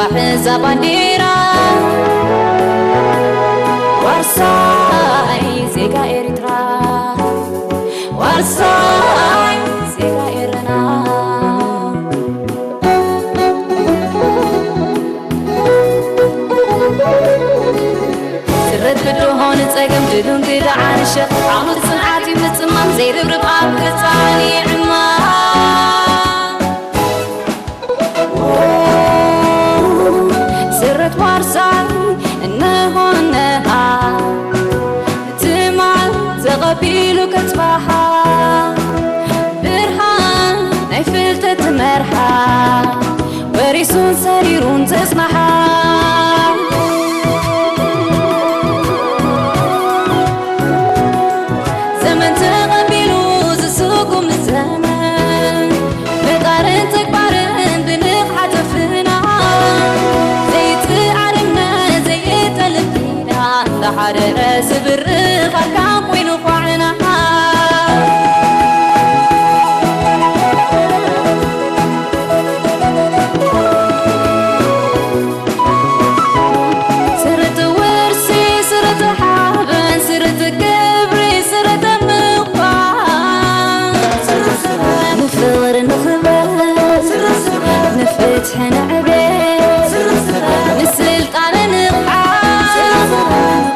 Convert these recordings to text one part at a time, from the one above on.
እዛ ባንዴራ ዋርሳይ ዜጋ ኤርትራ፣ ዋርሳይ ዜጋ ኤረና። ስረት ብድሆ ንጸገም ድሉን ክደዓንሸ፣ ዓቕሊ ጽንዓት እዩ ምጽማም፣ ዘይርብርብ ኣብ ገጻ ይዕማም። ስረት ዋርሳይ እነሆ እነሃ፣ ትማል ተቐቢሉ ከጽባሃ፣ ብርሃን ናይ ፍልጠት ትመርሓ፣ ወሪሱን ሰሪሩን ተጽናሓ። ዘመን ተቐቢሉ ዝስጉም ዘመን፣ ምጣርን ተግባርን ብንቕሓት ኣፍና፣ ዘይትኣርነ ዘይጠልብ ኪዳን፣ እንዳሓደረ ዝብርኽ ኣርካን ኮይኑ ኳዕና። ስርት ውርሲ፣ ስርት ሓበን፣ ስርት ክብሪ፣ ስርት ምዃን። ንፍቕሪ ንኽበር፣ ንፍትሒ ንዕቤት፣ ንስልጣነ ንቕሓት፣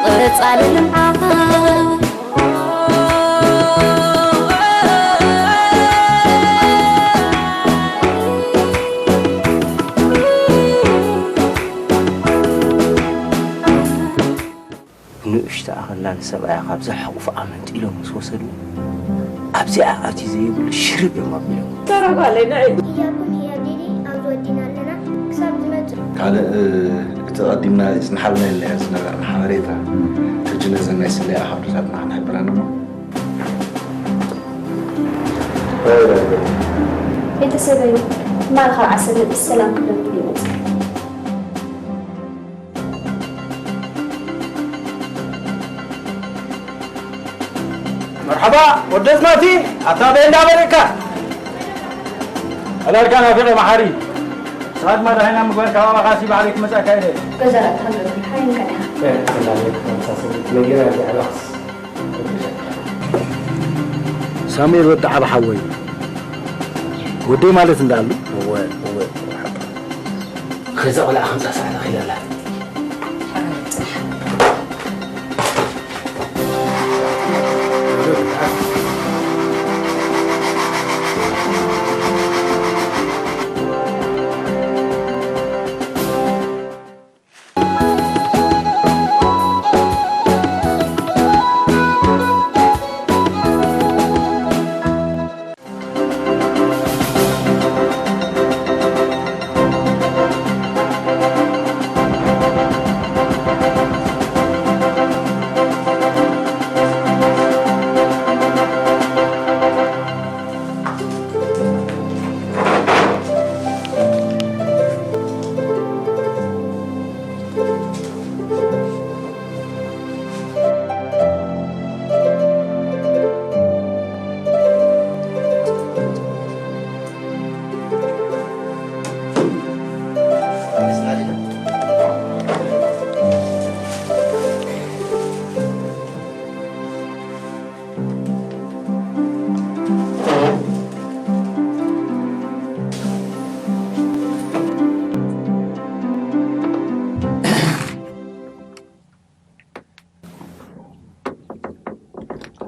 ንቐጻሊ ልምዓት። ንእሽቶ ኣኸላ ንሰብኣያ ካብዛ ሕቑፍ ኣመንጢሎም ምስ ወሰዱ፣ ኣብዚኣ ኣትዩ ዘየብሉ ሽርብ እዮም ኣቢሎም። ተረባለይ ንዒ። ህያብኩም ህያብ ዲዲ ኣብዚ ወዲና ኣለና። ክሳብ ዝመጽእ። ካልእ፣ እቲ ቀዲምና ዝመሓላለናዮ ዝነበርና ሓበሬታ፣ ሕጂ ነዘን ናይ ስለያ ሃብትታትና ክንሕብረን እሞ። ቤተሰበይ፣ ትማል ካብ ዓሰብ መጺእ ሰላም ክደውል ይመጽእ። መርሓባ ወዲ ኣዝማቲ፣ ኣታ በይ እንዳበለካ? ዕላልካ ናፊቐ መሓሪ። ንስኻ ድማ ደሃይና ምግባር ካባኻ ካሲ ባዕለይ ክመጻእካ ኢለ። ገዛ ራእታ ሃገር ሓይንካ ዲኻ? ሳሙኤል ወዲ ዓቢ ሓወይ፣ ወደይ ማለት እንዳሉ። እወ፣ እወ፣ እወ፣ ሓቂ። ከዛ ቆልዓ ከምጻ ሰዓት ኣኺላ ኣላ።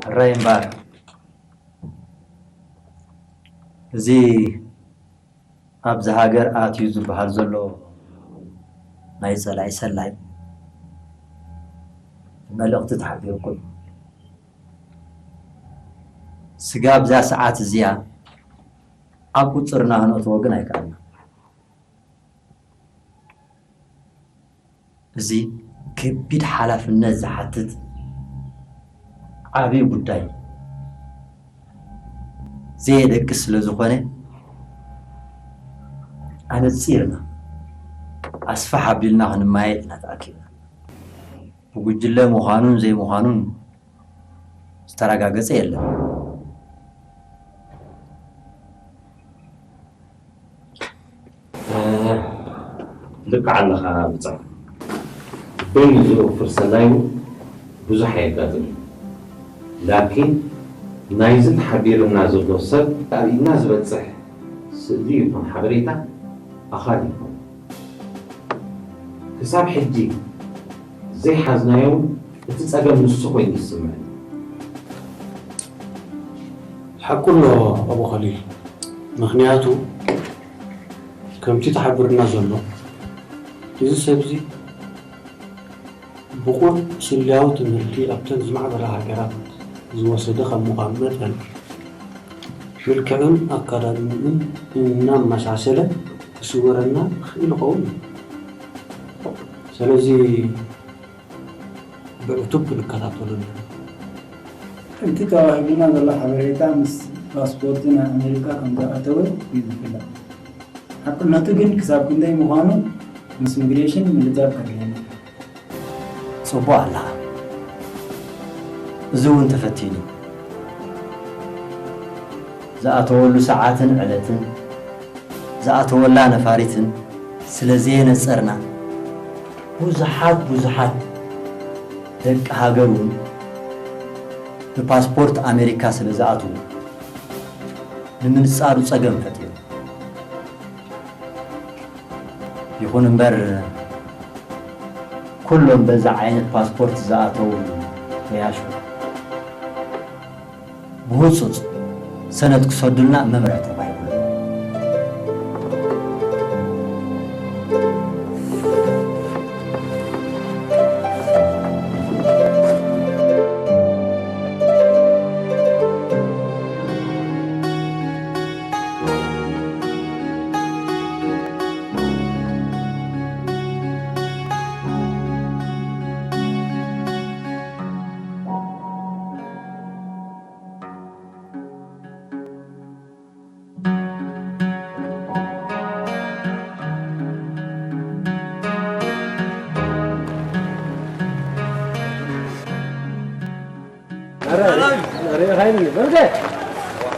ሕራይ እምበኣር፣ እዚ ኣብዚ ሃገር ኣትዩ ዝበሃል ዘሎ ናይ ጸላኢ ሰላይ መልእኽቲ ተሓቢርኩም፣ ስጋብ እዛ ሰዓት እዚኣ ኣብ ቁጽርና ክነእትዎ ግን ኣይከኣልና። እዚ ከቢድ ሓላፍነት ዝሓትት ዓቢ ጉዳይ ዘየደቅስ ስለ ዝኾነ፣ ኣነጺርና ኣስፍሕ ኣቢልና ክንመያየጥ ኢና ተኣኪብና። ብጉጅለ ምዃኑን ዘይምዃኑን ዝተረጋገጸ የለን። እ፣ ልክዕ ኣለኻ ብጻይ። በይኑ ዝእውፍር ሰላይ እውን ብዙሕ ኣየጋጥም እዩ። ላኪን ናይዚ ተሓቢርና ዘሎ ሰብ ኣብ ኢድና ዝበጽሕ ስእሊ ይኹን ሓበሬታ ኣኻል ይኹን። ክሳብ ሕጂ ዘይሓዝናዮ እውን እቲ ጸገም ንሱ ኮይኑ ይስምዕ። ሓቁ ኣሎ ኣቡ ኸሊል። ምኽንያቱ ከምቲ ተሓቢርና ዘሎ እዚ ሰብዚ ብቑዕ ስልያዊ ትምህርቲ ኣብተን ዝማዕበላ ሃገራት ዝወሰደ ከም ምዃኑ መጠን መልክዕን ኣካዳድንኡን እናመሳሰለ ክስወረና ይኽእል ይኸውን እዩ። ስለዚ ብዕቱብ ክንከታተሎ ኣለና። እቲ ተዋሂቡና ዘሎ ሓበሬታ ምስ ፓስፖርቱ ናብ ኣሜሪካ ከም ዝኣተወ እዩ ዝፍለጥ። ሓቅነቱ ግን ክሳብ ክንደይ ምዃኑ ምስ ሚግሬሽን ምልዛብ ከድልየና እዩ። ጽቡቕ ኣለኻ። እዚ እውን ተፈቲኑ። ዝኣተወሉ ሰዓትን ዕለትን፣ ዝኣተወላ ነፋሪትን ስለ ዘየነጸርና፣ ብዙሓት ብዙሓት ደቂ ሃገር እውን ብፓስፖርት ኣሜሪካ ስለ ዝኣትዉ፣ ንምንጻሩ ጸገም ፈጢሩ። ይኹን እምበር፣ ኩሎም በዚ ዓይነት ፓስፖርት ዝኣተዉ ገያሾ ብህጹጽ ሰነድ ክሰዱልና መምርሒ ተዋሂቡና።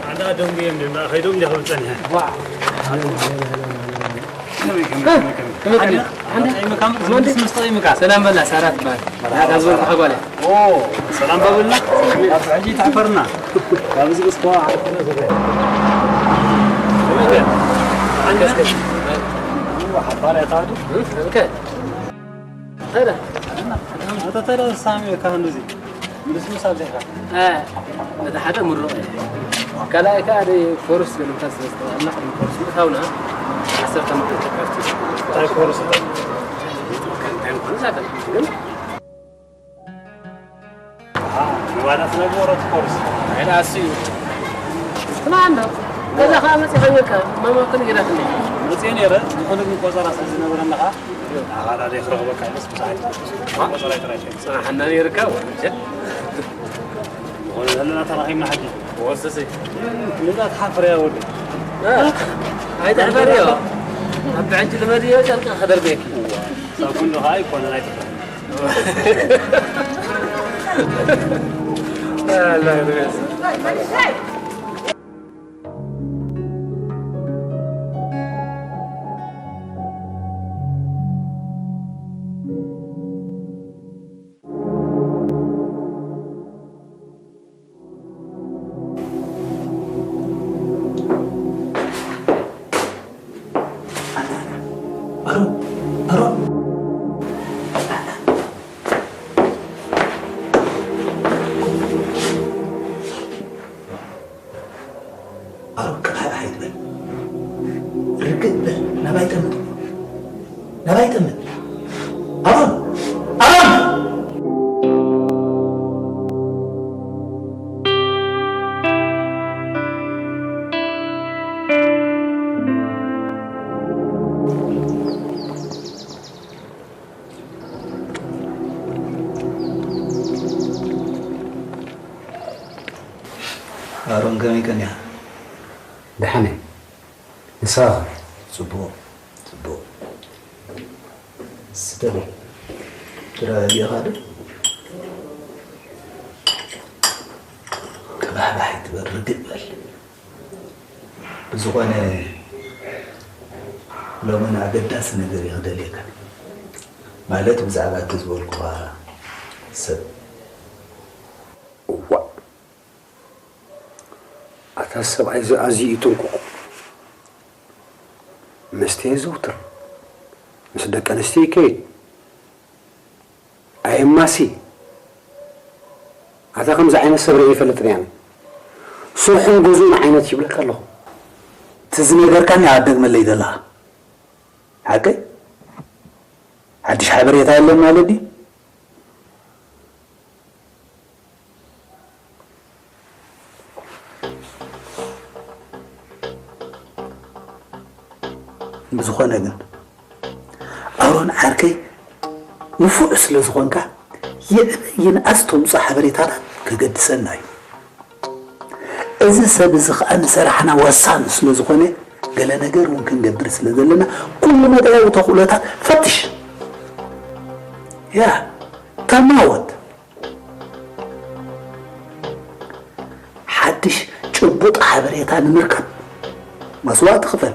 ኣንዳ ደንጉ እዮም ድማ ከይዶም እንዲያ ክብል ጸኒሐ። ሰላም በላ ሳራ ትበሃል። ናታ ዝበልኩ ሓጓለ። ሰላም ባብልና። ኣብ ሕጂ ተሕፈርና። ካብ ዝግስ ከዋ ሓባር ያታቱ። ኣታ ተረ ሳሚ ካንዱዚ ምልስምስ ኣብዚሕካ። እቲ ሓደ ምሩቕ እዩ። ካልኣይ ከዓ ደይ ኮርስ ገለምታ ስለ ዝተባህልና ቅድሚ ኮርስ ምእታውና ዓሰርተ ምርጥ ተካፍቲ። እንታይ ኮርስ? እንታይ ምዃኑ ዛተ ግን ንባዳ ትነግሮ ትኮርስ ራሱ እዩ። ትናንት ገዛ ከዓ መፅእ ከይበልካ ማማ ክን ይረክኒ መፅእ ነይረ ዝኾነ ግን ቆፀራ ስለ ዝነበረና ከዓ ኣኻዳደ ክረኽበካ ኢለስ ብዙሓት ቆፀራ ይጥራይ ፅናሓና ይርከብ ወንጀል ዝኾነ ዘለና ተራኺብና ሕጂ ወስሲ ንዛ ትሓፍር እያ ወዲ ኣይተሕፈር እዮ ኣብ ብዕንጭ ልመድ እዮ ጨርቂ ከደርበየኪ ሳብ ኩሉ ከዓ ኣይኮነን ኣይትፍራ ኣሮን ቅልሓ ኣይትበል። ርግእ በል። ናባይ ጠምት። ናባይ ጠምት። ኣሮን! ኣሮን! ኣሮን ከመይ ቀኒኻ? ደሓን እየ። ንስኻ ከ? ጽቡቕ፣ ጽቡቕ። ስተብል። ተረጋጊእኻ ዶ? ቀባሕባሕ ኣይትበል፣ ርግእ በል። ብዝኾነ ሎምን ኣገዳሲ ነገር እየ ክደልየካ። ማለት ብዛዕባ እቲ ዝበልኩኻ ሰብ። እዋእ፣ ኣታ ሰብኣይ እዚ ኣዝዩ እዩ ጥንቁቕ። መስተ የዘውትር፣ ምስ ደቂ ኣንስትዮ ይከይድ። ኣየማሲ፣ ኣታ ከምዚ ዓይነት ሰብ ርእየ ይፈልጥን እየ ኣነ። ስርሑን ገዝኡን ዓይነት ይብለካ ኣለኹ። እቲ ዝነገርካኒ ኣብ ደግመለይ ዘለኻ። ሓቀይ? ሓድሽ ሓበሬታ የለን ማለት ድዩ? ብዝኾነ ግን፣ ኣሮን ዓርከይ፣ ንፉዕ ስለ ዝኾንካ፣ ይዕበ ይንኣስ ተምጽኦ ሓበሬታታት ከገድሰና እዩ። እዚ ሰብ እዚ ኸኣ ንሰራሕና ወሳኒ ስለ ዝኾነ፣ ገለ ነገር እውን ክንገብር ስለ ዘለና፣ ኩሉ መዳያዊ ተኽእሎታት ፈትሽ። ያ፣ ተማወት። ሓድሽ ጭቡጥ ሓበሬታ ንምርካብ መስዋእቲ ክፈል።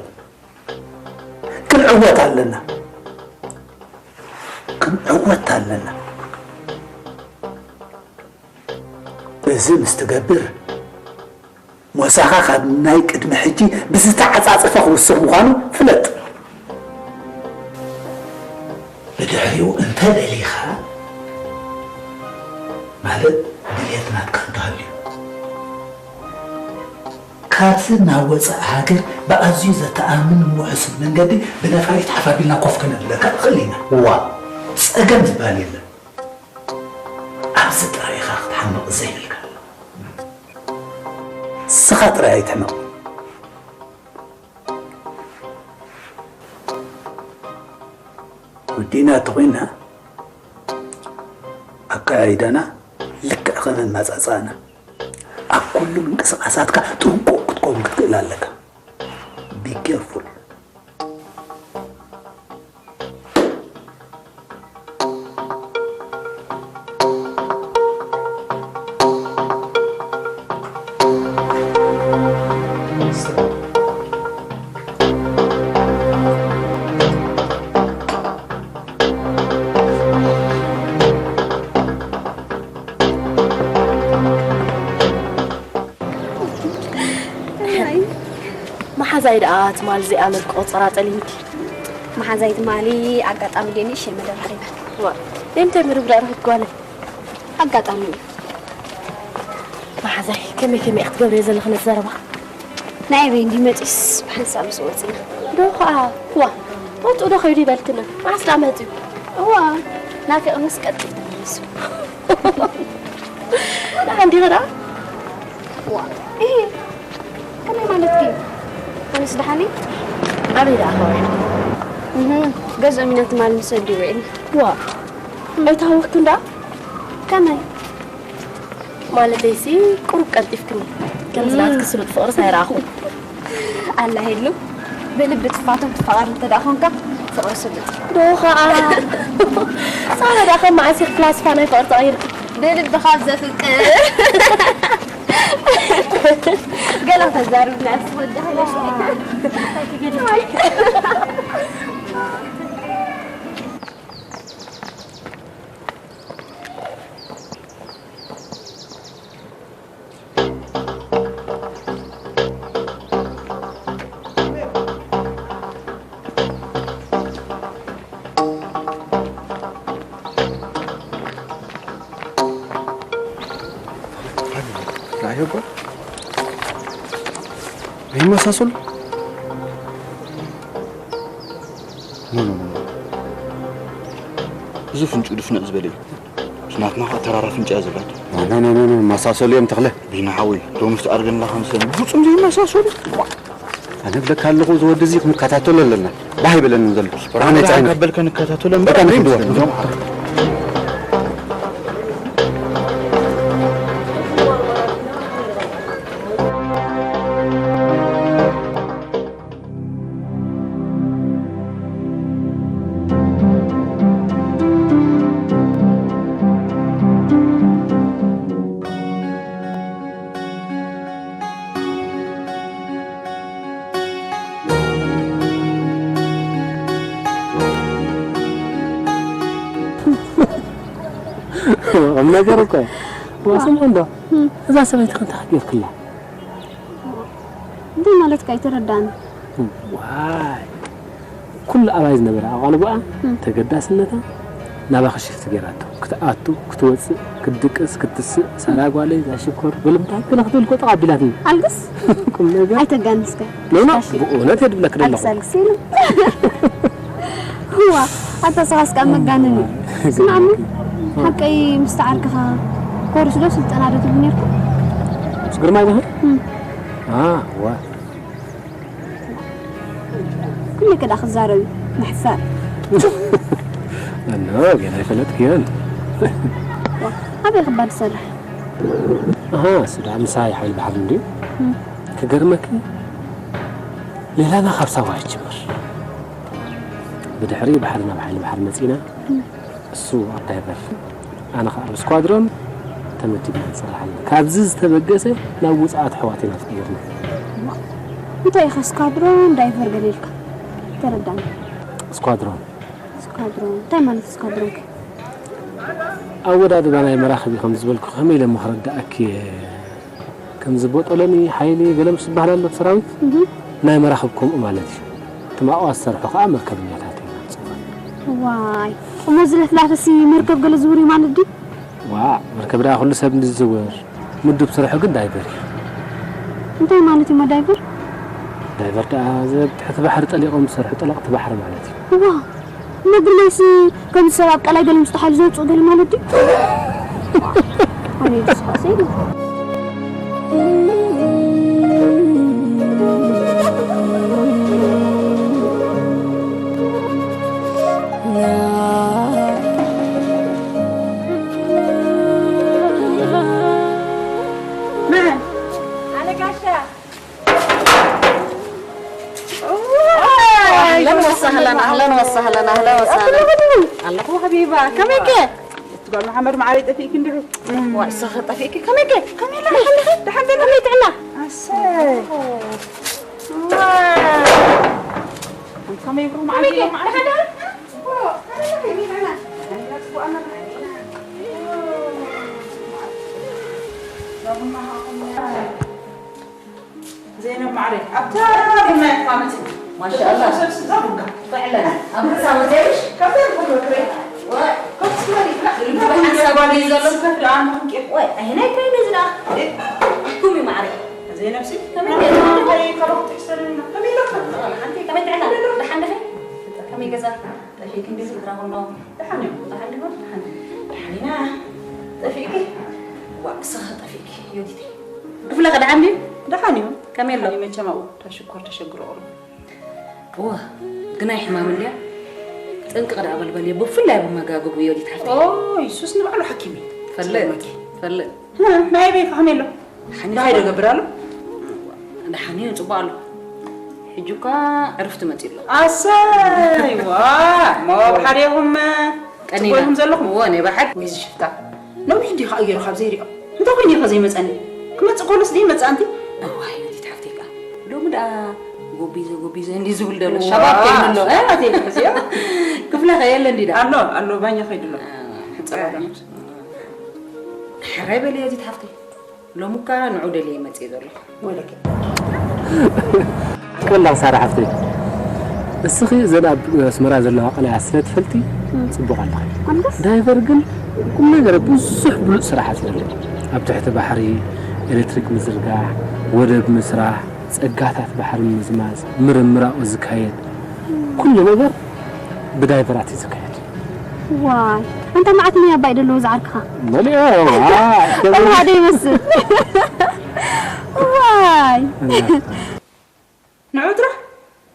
ክንዕወት ኣለና። ክንዕወት ኣለና። እዚ ምስ ትገብር፣ ሞሳኻ ካብ ናይ ቅድሚ ሕጂ ብዝተዓጻጸፈ ክውስኽ ምዃኑ ፍለጥ። ብድሕሪኡ እንተ ደሊኻ፣ ማለት ድልየት ናትካ እንተሃልዩ፣ ካብዚ ናብ ወጻኢ ሃገር ብኣዝዩ ዘተኣማምን ውሑስን መንገዲ ብነፋሪት ሓፍ ኣቢልና ኮፍ ከነብለካ ንኽእል ኢና። ዋእ፣ ጸገም ዝበሃል የለን። ኣብዚ ጥራይ ኢኻ ክትሓምቕ ዘይብልካ። ንስኻ ጥራይ ኣይትሕመቕ። ወዲእና እንተኾይንና፣ ኣካያይዳና ልክዕ ከም ኣመጻጽኣና፣ ኣብ ኩሉ ምንቅስቓሳትካ ጥንቁቕ ክትከውን ክትክእል ኣለካ። Be careful። መሓዛይ ደኣ ትማሊ እዚኣ መልክዕ ቆጸራ ጠሊምኪ። መሓዛይ ትማሊ ኣጋጣሚ ደኒሽ እየ መደብ ረኺበ። ዋ፣ ንምንታይ መደብ ደኣ ረኺብኪ ጓለይ? ኣጋጣሚ እዩ። መሓዛይ፣ ከመይ ከመይ ክትገብርዮ ዘለኺ ነቲ ዘረባ? ናይ ኣበይ እንዲ መጺስ ብሓንሳብ ምስ ወጺና። ዶ ኸኣ፣ ዋ፣ ወጥኡ ዶ ከይዱ ይበልክና? መዓስ ደኣ መጺኡ? እዋ፣ ናፊቕንስ ቀልጢፍ ተመሊሱ። ደሓን ዲኺ ደኣ? ዋ፣ እሂ፣ ከመይ ማለትኪ? ኣነስ ደሓን እየ። ኣበይ ደኣ ኸዊዕና? እህ፣ ገዝኦም ኢና ትማሊ ምስ ወዲ ውዒልና። ዋ፣ ኣይተሃወኽክን ደኣ? ከመይ? ማለተይሲ፣ ቁሩብ ቀልጢፍክኒ። ከምዚ ናትኪ ስሉጥ ፍቕርስ ኣይረኣኹን። ኣላ ሄሉ፣ ብልቢ ትፋቶም ትፋቐር እንተ ደኣ ኾንካ፣ ፍቕሪ ስሉጥ። ዶ ኸኣ። ሳለ ደኣ ከም መዓስ ኢኺ ፍላስፋ ናይ ፍቕሪ ተቐይርኪ? ብልቢ ካብ ዘፍቅር። ገለ ተዛርብና እስኪ ወዲ ሃይለ። ራእዮ እኮ ኣይመሳሰሉ። ኖ፣ ኖ፣ ኖ፣ ኖ። እዚ ፍንጩ ድፍንዕ ዝበለ እዩ። ናትና ኸኣ ተራራ ፍንጫ እያ ዘላቶ። ኖ፣ ኖ፣ ኖ፣ ኖ፣ መሳሰሉ እዮም ተኽለ። ቢና ሓወይ፣ ዶ ምስ ኣርገንላ ከም ሰብ ፍጹም ዘይመሳሰሉ። ኣነ እብለካ ኣለኹ፣ እዚ ወዲ እዚ ክንከታተሎ ኣለና። ባህ ይበለኒ ዘሎ። ኣነ ብርሃን ጻዕኒ። ካብ በልካ ንከታተሎ እምበር በቃ ንኽድወ። ኣይመስለንን። ነገር እኮ እዩ። ዋ፣ ስምዑ እንዶ። እዛ ሰበይቲ ከ እንታይ ጌርክላ? እንታይ ማለትካ? ኣይተረዳእን። ዋይ፣ ኩሉ ኣባይ ዝነበረ ኣቓልቦኣ፣ ተገዳስነታ ናባኺ ሽፍት ጌራቶ። ክትኣቱ፣ ክትወጽእ፣ ክትድቅስ፣ ክትስእ፣ ሳራ ጓለይ፣ እዛ ሽኮር፣ በሊ እንታይ ገለ ክትብል እኮ ጠቕ ኣቢላትኒ። ኣልግስ? ቁም ነገር። ኣይተጋንስካ። ኖ፣ ኖ፣ ብእውነት እየ ድብለኪ ዘለኹ። ኣልግስ፣ ኣልግስ ኢሉ። እዋ፣ ኣታ ስኻስ ካብ መጋነን እዩ። ስማዕኒ፣ ሓቀይ ምስ ተዓርከኻ ኮርስ ዶ ስልጠና ዶ ትብል ኔርካ? ምስ ግርማይ ዶ? እም። አ፣ እዋ። ኩሉ ከዳ ክዛረብ እዩ፣ መሕፈር። እኖ፣ ገና ኣይፈለጥክዮን። ኣበይ ክባ ትሰርሕ? ኣሃ፣ እሱ ደኣ ምሳይ ሓይሊ ባሕሪ እንድዩ። እም። ክገርመኪ፣ ሌላና ካብ ሳዋ ይጅምር። ብድሕሪ ባሕሪ ናብ ሓይሊ ባሕሪ መጺና፣ እም። እሱ ኣብ ዳይቨር፣ ኣነ ኸኣ ኣብ ስኳድሮን ተመዲብና ንሰርሕ ኣለና። ካብዚ ዝተበገሰ ናብ ውጽኣት ኣሕዋት ኢና ተቐይርና። እንታይ ኢኻ ስኳድሮን ዳይቨር ገለ ኢልካ? ተረዳኒ። ስኳድሮን። ስኳድሮን፣ እንታይ ማለት ስኳድሮን ከ? ኣወዳድባ ናይ መራኽብ እዩ ከም ዝበልኩ፣ ከመይ ኢለ እሞ ክረድኣኪ እየ? ከምዚ ቦጦሎኒ፣ ሓይሊ፣ ገለ ምስ ዝበሃል ኣሎ ሰራዊት፣ እህ። ናይ መራኽብ ከምኡ ማለት እዩ። እቶም ኣብኣ ዝሰርሑ ከኣ መርከበኛታት እዮም ዝጽውዑ። ዋይ፣ እሞ እዚ ለፍላፈሲ መርከብ ገለ ዝውር እዩ ማለት ድዩ? ዋእ፣ መርከብ ደኣ ኩሉ ሰብ እንዲ ዝዝውር፣ ምዱብ ስርሑ ግን ዳይቨር እዩ። እንታይ ማለት እዩ ዳይቨር? ዳይቨር ደኣ እዚ ኣብ ትሕቲ ባሕሪ ጠሊቖም ዝሰርሑ ጠለቕቲ ባሕሪ ማለት እዩ። እዋ፣ እሞ ግርማይሲ ከምዚ ሰብ ኣብ ቀላይ ገለ ምስ ተሓሉ ዘውፅኡ ገለ ማለት ድዩ? ኣነ ይስሓሰ ኢሉ። መን? ኣነ ጋሻ። ኣህለን ወሳህለን፣ ኣህለን ወሳህለን፣ ኣህለን ወሳህለን። ኣለኹ ሓቢባ፣ ከመይከ? እቲ ጓል መሓመድ መዓረይ ጠፊእኪ እንዲኺ? ዋይ፣ ሰኸ ጠፊእኪ፣ ከመይከ? ከመይ ኣለኺ? ደሓን ዶ? ከመይ ጥዕና? ኣሰይ። ዋይ። ከመይ ይብሩ መዓረይ? ከመይከ? ደሓን ዶ? ዘይነብ ማዕረይ፣ ኣብታ ቡና ኢኻ መፂእ። ማሻኣላ። ሰብስ እዛ ቡጋ። ፍዕለን። ኣብ ርእሳ ወፂእሽ? ካብታ ይኹን ወክረይ። ወይ። ካብቲ ስማሪ፣ ብላ። ልቢ ብሓንሳብ ኣሎ እዩ ዘሎ። ስከፍ ደኣ ንኹን ቄፍ። ወይ፣ ኣይ፣ ናይ ከይደ ዝዳ። እ? ኩም እዩ ማዕረይ። ዘይነብሲ? ከመይ ገይርና? ከመይ ገዛ? ጠፊእኪ እንዲ ስድራ ኩሎም? ደሓን እዮም። ደሓን ዲኹም? ደሓን። ደሓን ኢና። ጠፊእኪ? ዋ፣ ንስኺ ጠፊእኪ፣ ዮዲተይ። ክፍለኸ ደሓን ድዩ? ደሓን እዩ። ከመይ ኣሎ? ደሓን እዩ፣ መቸም ኣብኡ ተሽኮር ተሸግሮ ቁሩብ። እወ፣ ግናይ ሕማም እንድያ። ጥንቅቕ ደኣ በልበልዮ፣ ብፍላይ ኣብ ኣመጋግብኡ ዮዲት ሓፍተይ። ኦይ፣ ሱስ ንባዕሉ ሓኪም እዩ። ፈልጥ፣ ፈልጥ። ህ፣ ናይ ኣበይ ከ ከመይ ኣሎ? ሓኒፋ ዶ ዶ? ገብር ኣሎ? ደሓን እዩ፣ ጽቡቕ ኣሎ። ሕጂ እኳ ዕርፍቲ መጺኡ ኣሎ። ኣሰይ፣ ዋ፣ እሞ ኣብ ሓደ ኢኹም፣ ቀኒና። ጽቡቕ ኢኹም ዘለኹም? እወ፣ ናይ ብሓቂ። ወይ እዚ ሽፍታ። ነዊሕ እንዲዩ ከኣ ገይሩ ካብ ዘይሪኦ። እንታይ ኮይኑ እዩ ከ ዘይመጸኒ? ክመጽእ ከሎስ ደይመጽእ ኣንቲ? እዋይ፣ ወዲት ሓፍተይ ከኣ። ሎሚ ደኣ ጎቢዘ፣ ጎቢዘ እንዲ ዝብል ዘሎ ዋ፣ ሸባብ ኮይኑ ኣሎ። ኣይ፣ ኣትየ ክሕዝዮ። ክፍለ ከ የለ እንዲ ደኣ? ኣሎ፣ ኣሎ፣ ባኛ ከይዱ ኣሎ። አ፣ ሕጸባ ሕጸባ። ደምስ። ሕራይ በሊ ወዲት ሓፍተይ። ሎሚ እኳ ንዑ ደልየ መጽየ ዘለኹ። ወለኪ። ክብላ ሳራ ሓፍተይ፣ እስኺ እዘን ኣብ ኣስመራ ዘለዋ ቀላያት ስለ ትፈልጢ እም። ጽቡቕ ኣለኺ። ኣንተስ? ዳይቨር ግን ቁም ነገር ብዙሕ ብሉጽ ስራሓት እዩ ዘሎ። ኣብ ትሕቲ ባሕሪ፣ ኤሌክትሪክ ምዝርጋሕ፣ ወደብ ምስራሕ፣ ጸጋታት ባሕሪ ምምዝማዝ፣ ምርምር ኣብኡ ዝካየድ፣ ኩሉ ነገር ብዳይቨራት እዩ ዝካየድ። ዋይ፣ ኣንታ መዓት ናይ ኣባይ ደለዎ ዝዓርክኻ። መሊኦ፣ ዋ፣ ተብሎ ሓደ ይመስል። ዋይ። ንዑ ጥራሕ፣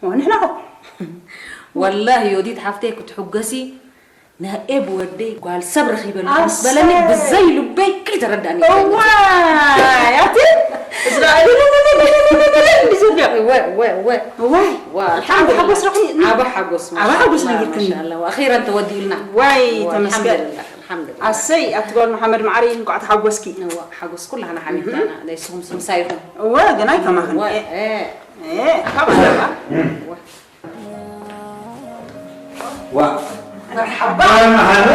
ዋ፣ ንሕና ኸ? ወላሂ ዮዲት ሓፍተይ ክትሕጎሲ፣ ናይ ኤብ ወደይ ጓል ሰብ ረኺበ ኣለኹ ምስ በለኒ፣ ኣሰይ። ብዘይ ልበይ ከይተረዳእኒ። እዋይ፣ ኣቲ፣ እዚ ደኣ፣ እልልልልልልልልል፣ እንዲ ዘሎ። እወ፣ እወ፣ እወ። እዋይ። ዋ፣ ዓቢ ኣልሓምዱሊላህ። ሓጎስ ረኺ-፣ ዓቢ ሓጎስ፣ ዓቢ ሓጎስ ማሻኣላህ፣ ነጊርክኒ። ማሻኣላህ። ወኣኺረን ተወዲኡልና። ዋይ፣ ዋ፣ ተመስገን። ኣልሓምዱሊላህ፣ ኣልሓምዱሊላህ። ኣሰይ፣ ኣቲ ጓል መሓመድ መዓረይ፣ እንቋዕ ተሓጎስኪ። እዋ፣ ሓጎስ ኩላህና ሓቢርና እም። ኢና። ናይ ስኹም ስምሳይ ይኹን። እወ፣ ግናይ ከማኽን። እወ፣ እ። እ። እ፣ ካብ ኣለባ። ዋ። መርሓባ። መርሓባ፣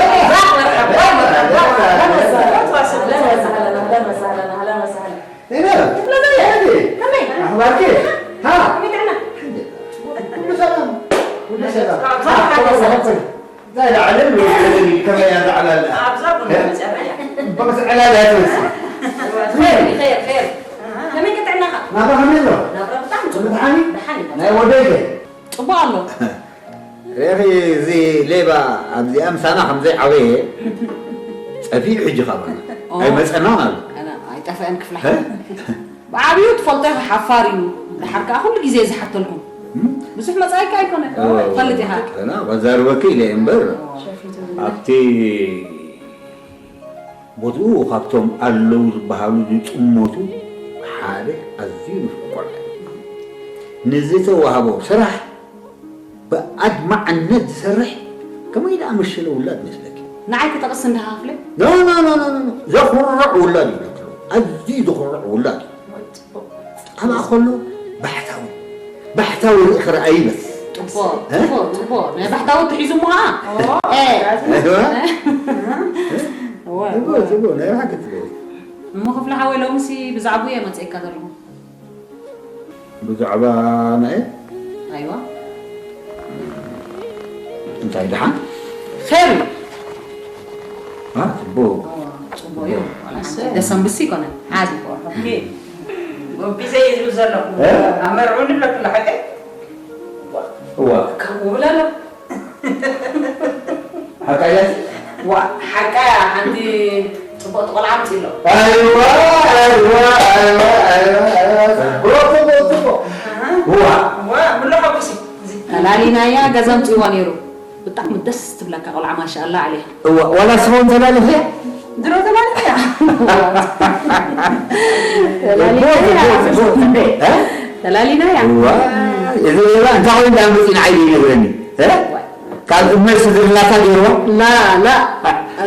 መርሓባ፣ መርሓባ። اهلا وسهلا، اهلا وسهلا. زينب! كيف لك؟ كيفك؟ كمي. اخبارك؟ ها؟ كمي تعنا. الحمد لله. كله سلام. كله سلام. ها، خبر، خبر. زي العلم والكلام كما يزعل الله. ابزر ها؟ بس على لا تنسى. خير، خير، خير. كمي كتعناها. ما بها منه. لا، بها بتعمل. كنت حالي؟ بحالي. لا، وديك. ጽቡቕ ኣሎ። ርኢኺ፣ እዚ ሌባ ኣብዚኣ ምሳና ከም ዘይዓበየ ጸፊኡ፣ ሕጂ ካባና ኦ። ኣይመጸናን ኣሎ። ኣነ ኣይጠፍአን ክፍለ ሀ? ሓገዝ። ብዓብዩ ትፈልጦ ኢኻ፣ ሓፋር እዩ። ደሓር ከኣ ኩሉ ግዜ ዝሓተልኩም። እም? ብዙሕ መጻኢካ ኣይኮነ። ኦ፣ ትፈልጥ ኢኻ። ኣና ክዛረበኪ ኢለ እምበር፣ ሸፊቱ። ኣብቲ ቦትኡ ካብቶም ኣለዉ ዝበሃሉ ዝጥመቱ ሓደ ኣዝዩ ንፉዕ ቆልዓ እዩ። ንዝተዋህቦ ስራሕ ብኣድማዕነት ዝሰርሕ ከመይ ደኣ መሸለ ውላድ መስለኪ? ንዓይ ክጠቕስ እንድኻ ክፍለ? ኖ፣ ኖ፣ ኖ፣ ኖ፣ ኖ፣ ኖ። ዘኹርዕ ውላድ እዩ ነክሎ። ኣዝዩ ዘኹርዕ ውላድ እዩ። ኣብኣ ከሎ ባሕታዊ፣ ባሕታዊ ርእኺ ረኣዪ በስ። ጽቡቕ፣ እ? ጽቡቕ፣ ጽቡቕ። ናይ ባሕታዊ ትሒዙ እሞ ኸዓ? ኦ፣ እ። ኣይዋ። እወ፣ ጽቡቕ፣ እወ። ጽቡቕ፣ ናይ ብሓቂ ጽቡቕ። እሞ ክፍለ ሓወይ፣ ሎምሲ ብዛዕባኡ እየ መጺኤካ ዘለኹ። ብዛዕባ ናይ? ኣይዋ። እንታይ ደሓን? ኸይር እዩ። አ፣ ጽቡቕ። እወ፣ ጽቡቕ እዩ። ዋላ ሓንቲ እሰይ። ደሰምብስ ይኮነ። ዓቢ። ኦኬ። ጎቢዘ እዩ ዝብል ዘለኹ። እ? ኣመርዑኒ ብለኩላ ሓቀይ። እዋ። ካብኡ ብላ ኣሎ። ሓቃ እያ? ዋ፣ ሓቃ እያ። ሓንቲ ጽቡቕቲ ቆልዓ ኣምጺእ ኣሎ። ኣይዋ፣ ኣይዋ፣ ኣይዋ፣ ኣይዋ፣ ኣይዋ። ጽቡቕ፣ ጽቡቕ፣ ጽቡቕ። ኣሃ። ዋ። ዋ፣ ምሎ ሓጉሲ። እዚ። ተላሊናያ፣ ገዛ ኣምጺእዋ ነይሩ። ብጣዕሚ ደስ ትብለካ ቆልዓ፣ ማሻኣላ ዓለይሃ። እዋ፣ ዋላ ስኻ እውን ተላሊኽያ? ድሮ ተላሊኽያ። ተላሊናያ። ጽቡቕ፣ ጽቡቕ፣ ጽቡቕ። እ? ተላሊናያ። እዋ፣ እዚ ሌባ እንታይ ኮይኑ እንዳመጽእ ንዓይ ዘይነግረኒ? እ? ካብ እመይ ስድርላታ ገይርዋ? ላ፣ ላ።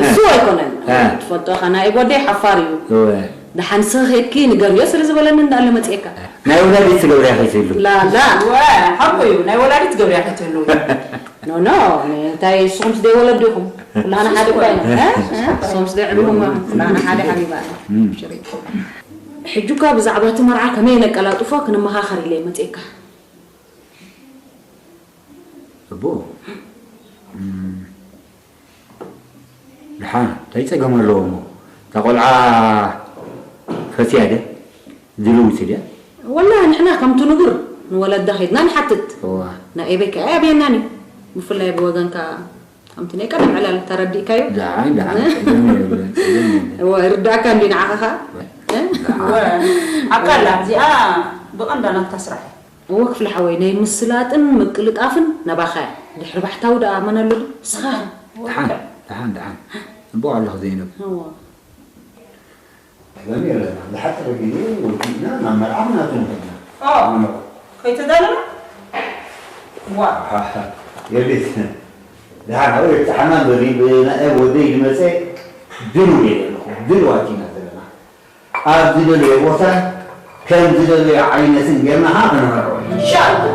እሱ ኣይኮነን። እ። ትፈልጦ ኢኻ፣ ናይ ጎደይ ሓፋር እዩ። እወ። ደሓን ስኺ ኬድኪ ንገርዮ ስለ ዝበለኒ እንዳለ መጽኤካ። ናይ ወላዲት ትገብርያ ከይትህሉ። ላ፣ ላ። እወ፣ ሓቁ እዩ። ናይ ወላዲት ትገብርያ ከይትህሉ። ኖ፣ ኖ፣ እንታይ ንስኹምስ ደይ ወለዱ ኢኹም? ኩላህና ሓደ እኮ ኢና። እ? እ? ንስኹምስ ደይ ዕብኹም፣ ኩላህና ሓደ ሓቢባ ኣላ። እም። ሽሪ። ሕጂ እኳ ብዛዕባ እቲ መርዓ ከመይ ነቀላጥፎ ክንመኻኸር ኢለ መጽኤካ። እቦ፣ እም፣ ደሓን፣ እንታይ ጸገም ኣለዎ እሞ? እታ ቆልዓ ፈትያ ድያ? ድልውቲ ድያ? ወላሂ ንሕና ከምቲ ንቡር ንወለዳ ኸይድና ንሓትት። እዋ። ናይ ኤበይ ከኣ ኣየብየናን እዩ። ብፍላይ ብወገንካ ከምቲ ናይ ቀደም ዕላል ተረዲእካዮ? ደሓን፣ ደሓን፣ እ? ጸገም የብለን፣ ጸገም የብለን። እዋ፣ ይርዳእካ እንዲ ንዓኻ ኸኣ? እ? ደሓን። እዋ፣ ሓቃ ኣላ፣ እዚኣ ብቐንዳ ናትካ ስራሕ እያ። እወ ክፍለ ሓወይ፣ ናይ ምስላጥን ምቅልጣፍን ናባኻ እያ። ድሕሪ ባሕታዊ ደኣ መን ኣሎ? ንስኻ። ደሓን፣ ደሓን፣ ደሓን። ጽቡቕ ኣለኹ ዘይነብ። እወ። ጸገም የለና። ዝሓጸረ ግዜ ወዲእና ናብ መርዓ ናቱ ንኸድና። ኦ፣ ናብ መርዓ። ከይተዳለና? ዋ። ኣሃ፣ የቤት። ደሓን፣ ኣብኡ የብጽሓና እምበር፣ ብናይ ወደይ ዝመጸ ድልው እየ ዘለኹ። ድልዋት ኢና ዘለና። ኣብ ዝደለዮ ቦታን ከም ዝደለዮ ዓይነትን ጌርና ኸዓ ከነመርዖ ኢና። ኢንሻኣላህ።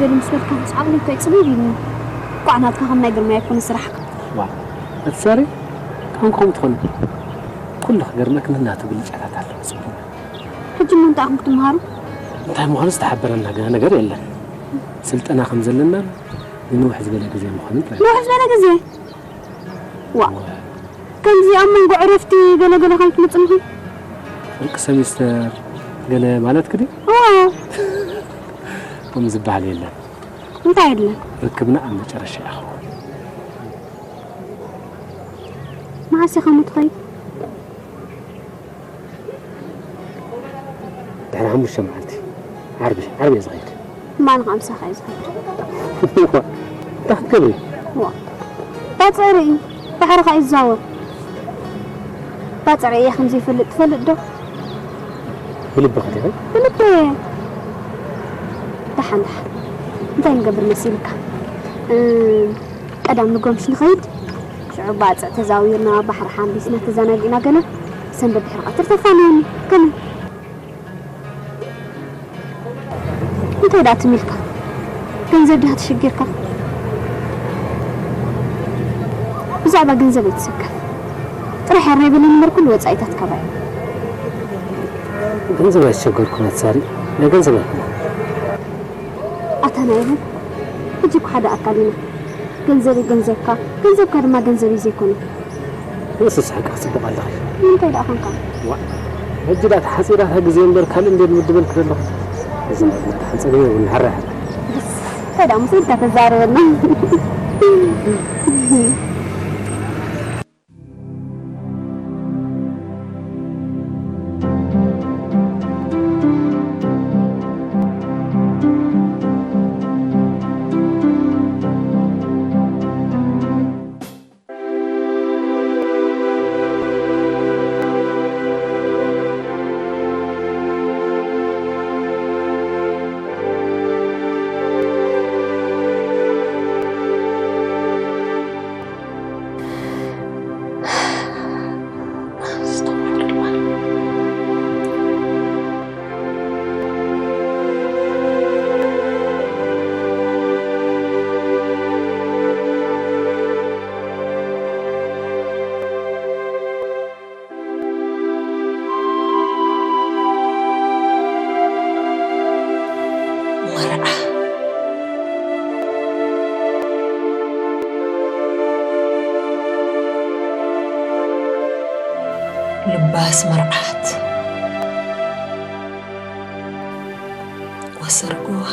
ገለ ምስ በልካ ምስ ዓቕሊ እኮ እዩ ጽብብ ኢሉኒ። እንኳዕ ናትካ ከም ናይ ግርማይ ኣይኮነ ስራሕካ። ዋ፣ ኣቲ ሳሪ፣ ካን ከምኡ ትኾኒ? ኩሉ ክገርመክ ነናቱ ብልጫታት ኣለዎ፣ ጽቡቕ። ሕጂ እሞ እንታይ ኢኹም ክትመሃሩ? እንታይ ምዃኑ ዝተሓበረና ገና ነገር የለን። ስልጠና ከም ዘለናን ንንውሕ ዝበለ ግዜ ምዃኑን ጥራይ። ንውሕ ዝበለ ግዜ? ዋ፣ ከምዚ ኣብ መንጎ ዕረፍቲ ገለ ገለ ከም ትመጽእ ምዃን? ፍርቂ ሰሚስተር ገለ ማለት ክዲ? ዋ። ከምኡ ዝበሃል የለን። እንታይ የለን? ርክብና ኣብ መጨረሻ ይኸውን። መዓስ ኢኻ እሞ ትኸይድ? ድሕሪ ሓሙሽተ መዓልቲ ዓርቢ፣ ዓርቢ እየ ዝኸይድ። እማን ኸዓ ምሳኻ እየ ዝኸይድ። እንታይ ክትገብሪ? ዋ፣ ባጽዕ ርኢ፣ ባሕሪ ኸዓ ይዛወር። ባጽዕ ርእየ ከም ዘይፈልጥ ትፈልጥ ዶ? ብልብኺ ዲኺ? ብልበይ እየ። ደሓን፣ ደሓን። እንታይ ንገብር መሲልካ? እም፣ ቀዳም ንጎምሽ ንኸይድ። ሽዑ ባጽዕ ተዛዊርና፣ ባሕሪ ሓምቢስና፣ ተዘናጊዕና ገለ ሰንበት ድሕሪ ቀትሪ ተፋንየኒ። ከመይ? እንታይ ደኣ ትም ኢልካ? ገንዘብ ድኻ ተሸጊርካ? ብዛዕባ ገንዘብ ኣይትሰከፍ። ጥራሕ ሕራይ በለኒ እምበር ኩሉ ወጻኢታት ካባይ። ገንዘብ ኣይተሸገርኩን ኣቲ ሳሪ፣ ናይ ገንዘብ ኣይኮነን። ኣታ ናይ ኢለን፣ ሕጂ እኮ ሓደ ኣካል ኢና። ገንዘበይ ገንዘብካ፣ ገንዘብካ ድማ ገንዘበይ ዘይኮነ። ንስስ ሓቂ ክጽብቕ ኣለኺ። እንታይ ደኣ ኾንካ? ዋ፣ ሕጂ ደኣ ተሓጺራ እታ ግዜ እምበር ካልእ እንድየ ድምድበልኪ ዘለኹ። እዛ መታሓጸቢ እውን ሕራይ ሕራይ። እንታይ ደኣ ምስ ኢልካ ተዛረበና። መርዓ። ልባስ መርዓት ወሰርግዋ።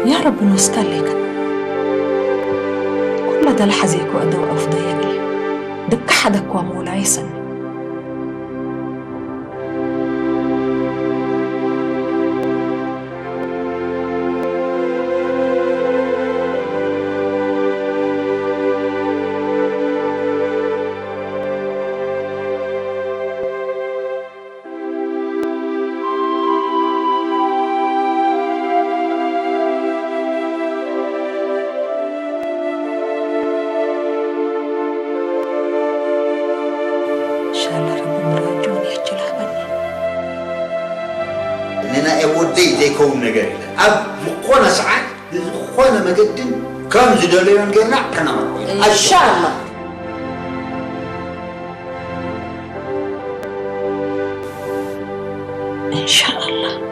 يا رب نوستلك. كل ده لحظة يكو أدو أفضل يلي. دك حدك ومولاي سن. إن شاء الله رب مراجعون يحكي لها بني. ንናይ ወደይ ዘይከውን ነገር የለን። ኣብ ዝኾነ ሰዓት ብዝኾነ መገድን ከም ዝደለዮን ጌርና ከነመርኮ ኢና። إن شاء الله. إن شاء الله.